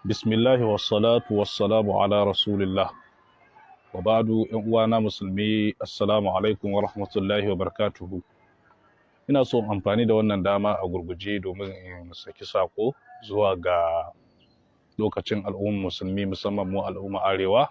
Bismillahi wassalatu wassalamu ala rasulillah. Wa ba'du, ‘yan uwana musulmi, assalamu alaikum wa rahmatullahi wa barakatuhu. Ina so amfani da wannan dama a gurguje domin in saki sako zuwa ga lokacin al'ummar musulmi, musamman mu al'umma arewa,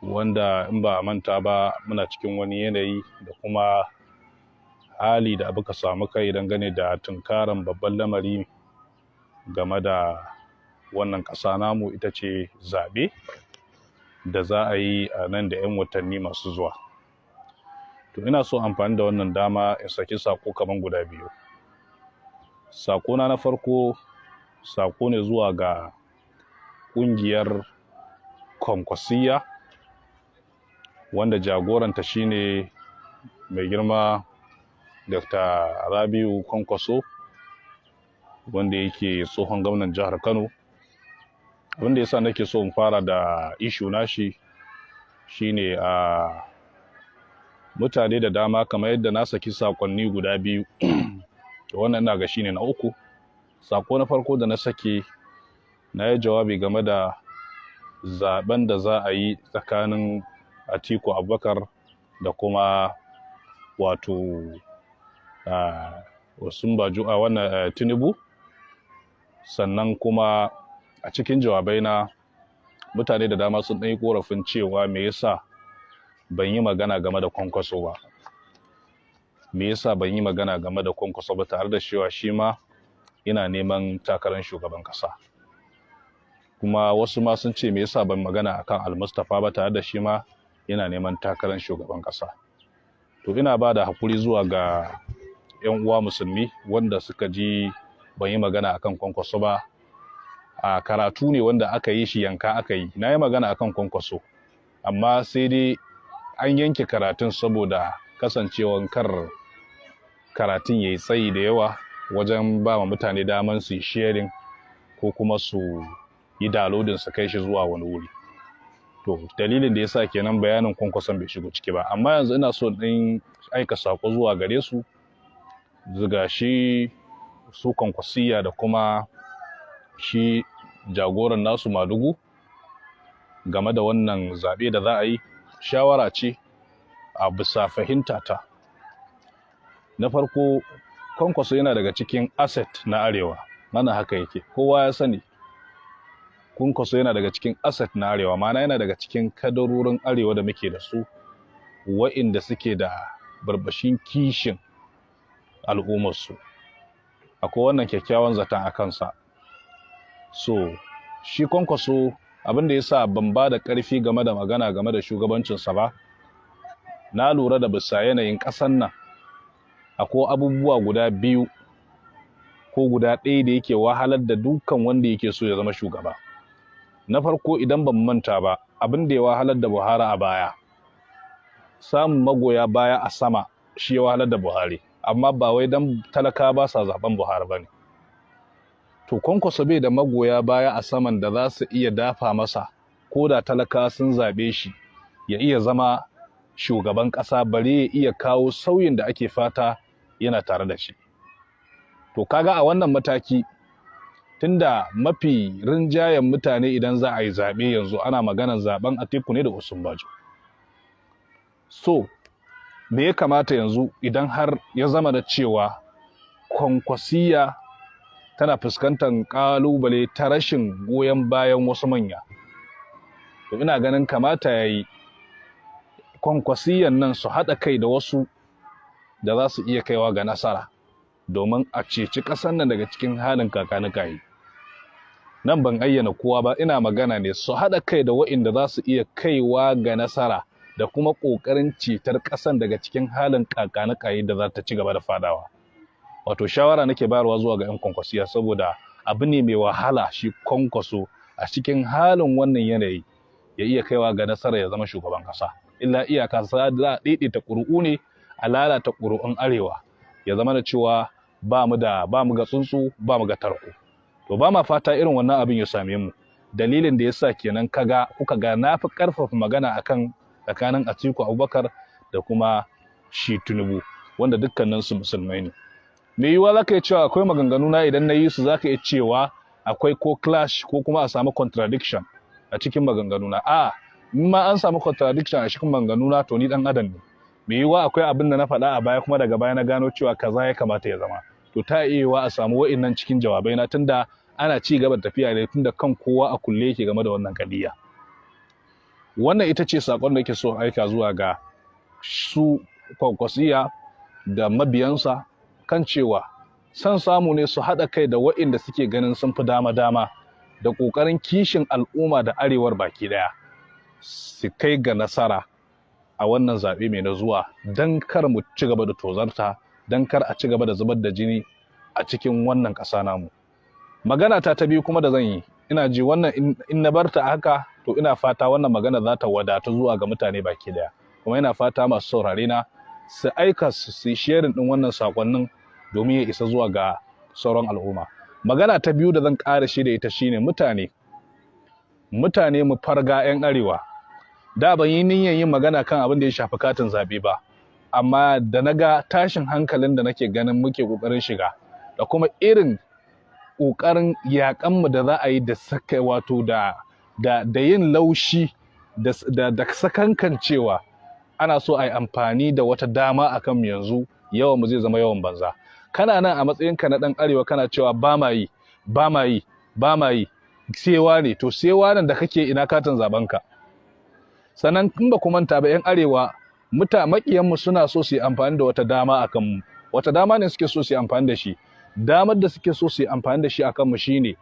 wanda in ba a manta ba muna cikin wani yanayi da kuma hali da abu ka samu kai dangane da tunkaran babban lamari game da wannan ƙasa namu, ita ce zaɓe da za a yi a nan da 'yan watanni masu zuwa. To, ina so amfani da wannan dama in saki saƙo kaman guda biyu. Saƙona na farko, saƙo ne zuwa ga ƙungiyar Kwankwasiyya, wanda jagoranta shine mai girma Dr. Rabiu Kwankwaso, wanda yake tsohon gwamnan jihar Kano. Abin da yasa nake so in fara da issue nashi shine, a mutane da dama, kamar yadda na saki sakonni guda biyu, wannan ina ga shine na uku. Sako na farko da na saki, na yi jawabi game da zaben da za a yi tsakanin Atiku Abubakar da kuma wato Osinbajo, a wannan Tinubu. Sannan kuma a cikin jawabai na, mutane da dama sun ɗan yi korafin cewa me yasa ban yi magana game da Kwankwaso ba, me yasa ban yi magana game da Kwankwaso ba, tare da cewa shi ma yana neman takarar shugaban ƙasa. Kuma wasu ma sun ce me yasa ban magana akan Almustapha ba, tare da shi ma yana neman takarar shugaban ƙasa. To, ina ba da hakuri zuwa ga 'yan uwa musulmi wanda suka ji ban yi magana akan Kwankwaso ba. A karatu ne wanda aka yi shi, yanka aka yi. Na yi magana akan Kwankwaso, amma sai dai an yanke karatun saboda kasancewan kar karatun ya yi tsayi da yawa wajen ba wa mutane daman su yi sharing ko kuma su yi downloading su kai shi zuwa wani wuri. To, dalilin da yasa kenan bayanin Kwankwason bai shigo ciki ba. Amma yanzu ina so in aika sako zuwa gare su, zuga shi su Kwankwasiyya da kuma shi jagoran nasu Madugu, game da wannan zaɓe da za a yi. Shawara ce a bisa fahimta ta. Na farko, Kwankwaso yana daga cikin asset na arewa mana, haka yake, kowa ya sani. Kwankwaso yana daga cikin asset na arewa, ma'ana yana daga cikin kadarorin arewa da muke da su wa'inda suke da barbashin kishin al'ummarsu. Akwai wannan kyakkyawan zaton a kansa. So shi Kwankwaso, abin da ya sa ban ba da ƙarfi game da magana game da shugabancinsa ba, na lura da bisa yanayin ƙasan nan akwai abubuwa guda biyu ko guda ɗaya da yake wahalar da dukkan wanda yake so ya zama shugaba. Na farko, idan ban manta ba, abin da ya wahalar da Buhari a baya, samun magoya baya a sama, shi ya wahalar da Buhari, amma ba wai don talaka ba sa zaben Buhari ba ne. To, Kwankwaso bai da magoya baya a saman da za su iya dafa masa ko da talaka sun zaɓe shi ya iya zama shugaban ƙasa, bare ya iya kawo sauyin da ake fata yana tare da shi. To, kaga a wannan mataki, tunda mafi rinjayen mutane idan za a yi zaɓe yanzu ana maganar zaɓen Atiku ne da Osinbajo, so me ya kamata yanzu idan har ya zama da cewa Kwankwasiya tana fuskantar ƙalubale ta rashin goyon bayan wasu manya? To, ina ganin kamata ya yi Kwankwasiyan nan su haɗa kai da wasu da za su iya kaiwa ga nasara domin a ceci ƙasar nan daga cikin halin kakanikayi. Nan ban ayyana kowa ba, ina magana ne su haɗa kai da wa'inda za su iya kaiwa ga nasara da kuma ƙoƙarin cetar ƙasan daga cikin halin kakanikayi da za ta ci gaba da fadawa. Wato shawara nake bayarwa zuwa ga 'yan Kwankwasiya, saboda abu ne mai wahala shi Kwankwaso a cikin halin wannan yanayi ya iya kaiwa ga nasara ya zama shugaban ƙasa. Illa iyaka za a daidaita ƙuri'u ne, a lalata ƙuri'un arewa, ya zama da cewa ba mu da ba mu ga tsuntsu ba mu ga tarko. To, ba ma fata irin wannan abin ya same mu. Dalilin da yasa kenan kaga kuka ga na fi ƙarfafa magana akan tsakanin Atiku Abubakar da kuma shi Tinubu, wanda dukkaninsu musulmai ne. Me yiwuwa za ka iya cewa akwai maganganu na idan na yi su za ka iya cewa akwai ko clash ko kuma a samu contradiction a cikin maganganuna. A in ma an samu contradiction a cikin maganganuna, to ni dan adam ne. Mai yiwuwa akwai abin da na faɗa a baya, kuma daga baya na gano cewa kaza ya kamata ya zama. To ta iya yiwuwa a samu wa'innan cikin jawabai na, tunda ana ci gaba da tafiya ne, tunda kan kowa a kulle yake game da wannan kadiya. Wannan ita ce sakon da yake so aika zuwa ga su Kwankwasiya da mabiyansa, kan cewa san samu ne su haɗa kai da wa'inda suke ganin sun fi dama-dama da ƙoƙarin kishin al'umma da arewar baki ɗaya, su kai ga nasara a wannan zaɓe mai na zuwa, don kar mu ci gaba da tozarta, don kar a ci gaba da zubar da jini a cikin wannan ƙasa namu. Magana ta ta biyu kuma da zan yi, ina ji wannan in na barta haka, to ina fata wannan magana za ta wadatu zuwa ga mutane baki daya. Kuma ina fata masu saurare na su aika su sharing din wannan sakonnin domin ya isa zuwa ga sauran al'umma. Magana ta biyu da zan ƙara shi da ita shine, mutane mu farga, 'yan arewa. Da ban yi niyyar yin magana kan abin da ya shafi katin zaɓe ba, amma da na ga tashin hankalin da nake ganin muke ƙoƙarin shiga, da kuma irin ƙoƙarin yaƙanmu da za a yi da saka, wato da yin laushi da sakankancewa, ana so a yi amfani da wata dama a kan yanzu, yawan mu zai zama yawan banza. Kana nan a matsayinka na ɗan arewa kana cewa ba ma yi, ba ma yi, ba ma yi, sewa ne. To sewa nan da kake, ina katin zaben ka? Sannan in ba ku manta ba, 'yan arewa, maƙiyanmu suna so su yi amfani da wata dama a kanmu. Wata dama ne suke so su yi amfani da shi? Damar da suke so su yi amfani da shi a kanmu shine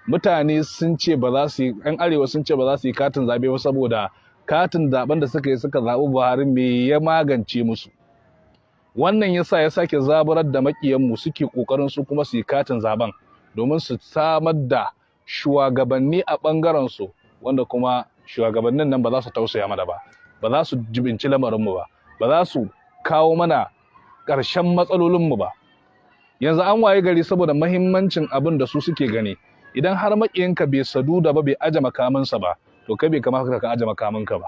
mutane sun ce ba za su yi, 'yan arewa sun ce ba za su yi katin zabe ba, saboda katin zaben da suka yi suka zaɓi Buhari, me ya magance musu? Wannan yasa ya sake zaburar da maƙiyanmu suke ƙoƙarin su kuma su yi katin zaben domin su samar da shugabanni a ɓangaren su, wanda kuma shugabannin nan ba za su tausaya mana ba, ba za su jibinci lamarinmu ba, ba za su kawo mana ƙarshen matsalolinmu ba. Yanzu an waye gari, saboda mahimmancin abin da su suke gani, idan har maƙiyinka bai sadu da ba, bai aje makaminsa ba, to kai bai kamata ka aje makaminka ba.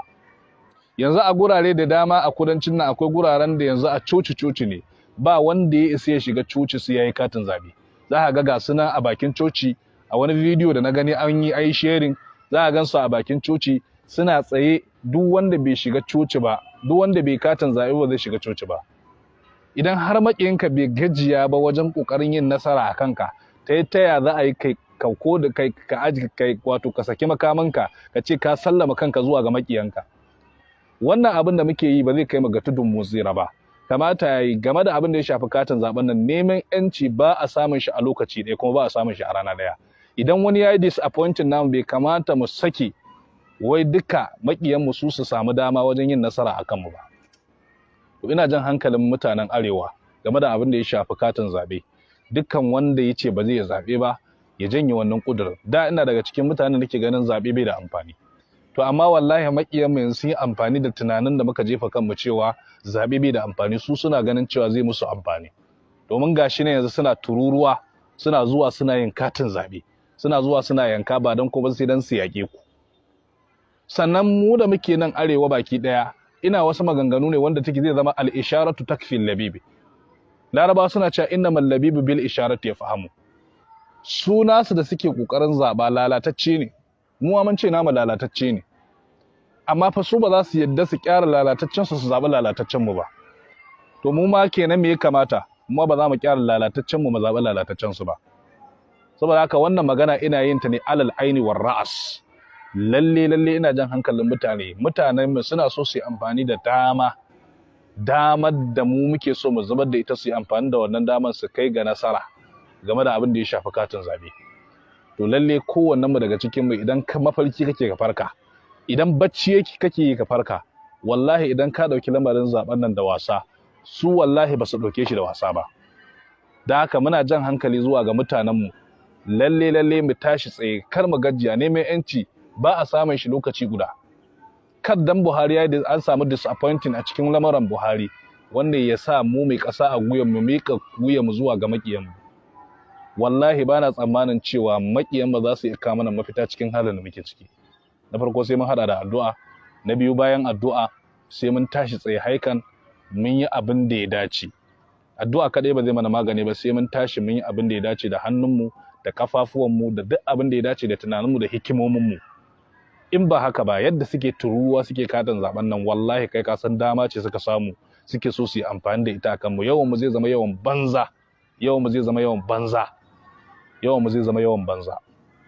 Yanzu a gurare da dama a kudancin nan, akwai guraren da yanzu a coci coci ne, ba wanda ya isa ya shiga coci sai yayi katin zabe. Za ka ga suna a bakin coci. A wani bidiyo da na gani an yi ai sharing, za a gan su a bakin coci suna tsaye. Duk wanda bai shiga coci ba, duk wanda bai katin zabe ba, zai shiga coci ba. Idan har maƙiyinka bai gajiya ba wajen ƙoƙarin yin nasara a kanka, ta yi taya za a yi kai ka ko da kai ka aji kai, wato ka saki makamanka, ka ce ka sallama kanka zuwa ga maƙiyanka? Wannan abin da muke yi ba zai kai mu ga tudun mu tsira ba. Kamata ya yi game da abin da ya shafi katin zaben nan, neman yanci ba a samun shi a lokaci ɗaya, kuma ba a samun shi a rana ɗaya. Idan wani ya yi disappointing namu, bai kamata mu sake wai duka maƙiyanmu su su samu dama wajen yin nasara a kanmu ba. To ina jan hankalin mutanen arewa game da abin da ya shafi katin zaɓe. Dukkan wanda ya ce ba zai zaɓe ba, ya janye wannan ƙudurin. Da ina daga cikin mutanen da ke ganin zaɓe bai da amfani. To amma wallahi maƙiyan mu yanzu sun yi amfani da tunanin da muka jefa kanmu cewa zaɓe bai da amfani. Su suna ganin cewa zai musu amfani, domin gashi ne yanzu suna tururuwa, suna zuwa suna yin katin zaɓe, suna zuwa suna yanka, ba don kuma sai don su yaƙe ku. Sannan mu da muke nan arewa baki ɗaya, ina wasu maganganu ne wanda take zai zama al-isharatu takfi labibi. Larabawa suna cewa innamal labibu bil isharati yafhamu. Su nasu da suke kokarin zaba lalatacce ne, mu mun ce namu lalatacce ne, amma fa su ba za su yadda su kyara lalataccen su su zaɓi lalataccen mu ba. To mu ma kenan me ya kamata? Mu ba za mu kyara lalataccen mu mu zaɓi lalataccen su ba. Saboda haka wannan magana ina yin ta ne alal aini war ra'as. Lalle lalle ina jan hankalin mutane. Mutanen mu suna so su yi amfani da dama, damar da mu muke so mu zubar da ita, su yi amfani da wannan damar su kai ga nasara game da abin da ya shafi katin zabe. To lalle kowannen mu daga cikin mu, idan ka mafarki kake, ka farka. Idan bacci yake kake yi, ka farka. Wallahi idan ka dauki lamarin zaben nan da wasa, su wallahi ba su dauke shi da wasa ba. Da haka muna jan hankali zuwa ga mutanen mu, lalle lalle mu tashi tsaye, kar mu gajiya. Neman yanci ba a samun shi lokaci guda. Kar dan Buhari ya an samu disappointing a cikin lamarin Buhari, wanda ya sa mu mai ƙasa a wuyan mu miƙa wuyan mu zuwa ga maƙiyan mu. Wallahi bana tsammanin cewa maƙiyan mu za su iya kawo mana mafita cikin halin da muke ciki. Na farko sai mun hada da addu'a. Na biyu, bayan addu'a, sai mun tashi tsaye haikan, mun yi abin da ya dace. Addu'a kadai ba zai mana magani ba, sai mun tashi mun yi abin da ya dace da hannunmu. da kafafuwanmu da duk abin da ya dace da tunaninmu da hikimominmu. In ba haka ba, yadda suke turuwa suke katin zaben nan, wallahi kai ka san dama ce suka samu suke so su yi amfani da ita akan mu. Yawan mu zai zama yawan banza, yawan mu zai zama yawan banza, yawan mu zai zama yawan banza.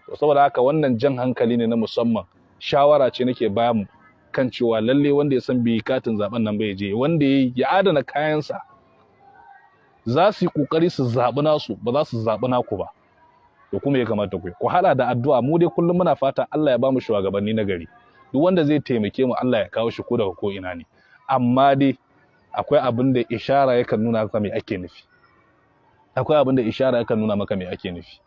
To saboda haka wannan jan hankali ne na musamman, shawara ce nake ba mu kan cewa lalle wanda ya san bai katin zaben nan bai je, wanda ya adana kayansa. Za su yi kokari su zaɓi nasu, ba za su zaɓi naku ba. To kuma ya kamata ku haɗa da addu'a. Mu dai kullum muna fata Allah ya bamu shugabanni na gari, duk wanda zai taimake mu Allah ya kawo shi ko daga ko ina ne. Amma dai akwai abin da ishara yakan nuna maka me ake nufi, akwai abin da ishara yakan nuna maka me ake nufi.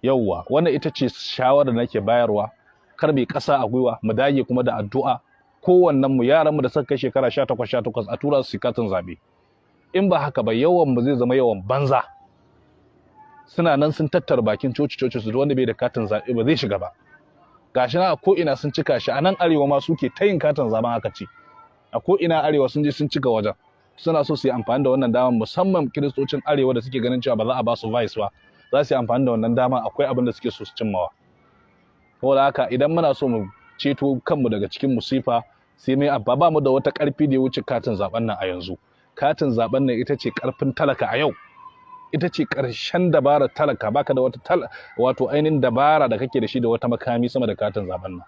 Yawwa, wannan ita ce shawarar da nake bayarwa. Kar mai ƙasa a gwiwa, mu dage kuma da addu'a. Kowannen mu, yaran mu da suka kai shekara 18 18, a tura su katin zabe. In ba haka ba, yawan mu zai zama yawan banza. Suna nan sun tattara bakin coci coci su, wanda bai da katin zabe ba zai shiga ba. Gashi na a ko ina sun cika shi. A nan arewa ma suke ta yin katin zaben aka ce a ko ina arewa sun je sun cika wajen. Suna so su yi amfani da wannan dama, musamman kiristocin arewa da suke ganin cewa ba za a ba su vice ba, za su yi amfani da wannan dama. Akwai abin da suke so su cimmawa. Saboda haka idan muna so mu ceto kanmu daga cikin musifa, sai mai abba ba mu da wata karfi da ya wuce katin zaben nan a yanzu. Katin zaben nan ita ce karfin talaka a yau, ita ce karshen dabarar talaka. Baka da wata wato ainihin dabara da kake da shi da wata makami sama da katin zaben nan.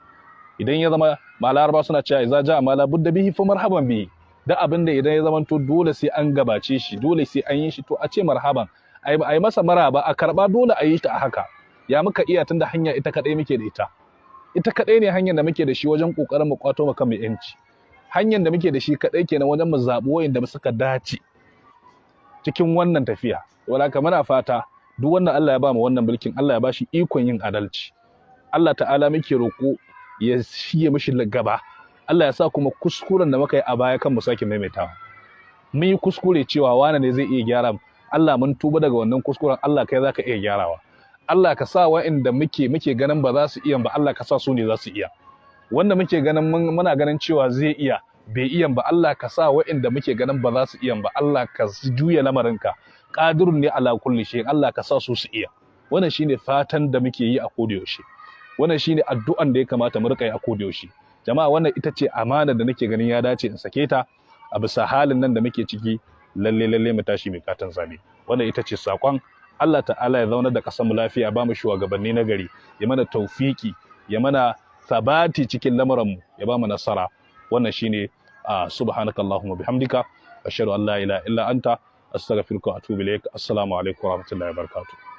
Idan ya zama ma Laraba suna cewa idza ja'a ma la budda bihi fa marhaban bihi. Da abin da idan ya zama to dole sai an gabace shi, dole sai an yi shi, to a ce marhaban, ai masa maraba, a karba, dole a yi ta a haka. Ya muka iya, tunda hanya ita kadai muke da ita, ita kadai ne hanyar da muke da shi wajen kokarin mu kwato maka mai yanci. Hanyar da muke da shi kadai kenan wajen mu zabi wayanda suka dace cikin wannan tafiya. Wala ka muna fata duk wannan Allah ya ba mu wannan mulkin, Allah ya ba shi ikon yin adalci. Allah ta'ala muke roko ya shiye mishi gaba. Allah ya sa kuma kuskuren da muka yi a baya kan mu sake maimaitawa. Mun yi kuskure cewa wane ne zai iya gyara, Allah mun tuba daga wannan kuskuren, Allah kai zaka iya gyarawa. Allah ka sa wa'inda muke ganin ba za su iya ba, Allah ka sa su ne za su iya. Wanda muke ganin muna ganin cewa zai iya bai iya ba, Allah ka sa wa'inda muke ganin ba za su iya ba, Allah ka juya lamarinka, qadirun ne ala kulli shay, Allah ka sa su su iya. Wannan shine fatan da muke yi a koda yaushe, wannan shine addu'an da ya kamata mu rika yi a koda yaushe. Jama'a, wannan ita ce amana da nake ganin ya dace in sake ta a bisa halin nan da muke ciki. Lalle lalle mu tashi mai katon zabe. Wannan ita ce sakon. Allah ta'ala ya zaunar da ƙasar mu lafiya, ba mu shugabanni na gari, ya mana taufiki, ya mana sabati cikin lamuran mu, ya ba mu nasara. Wannan shine. Subhanakallahumma bihamdika, ashhadu an la ilaha illa anta, astaghfiruka wa atubu ilaik. Assalamu alaikum wa rahmatullahi wa barakatuh.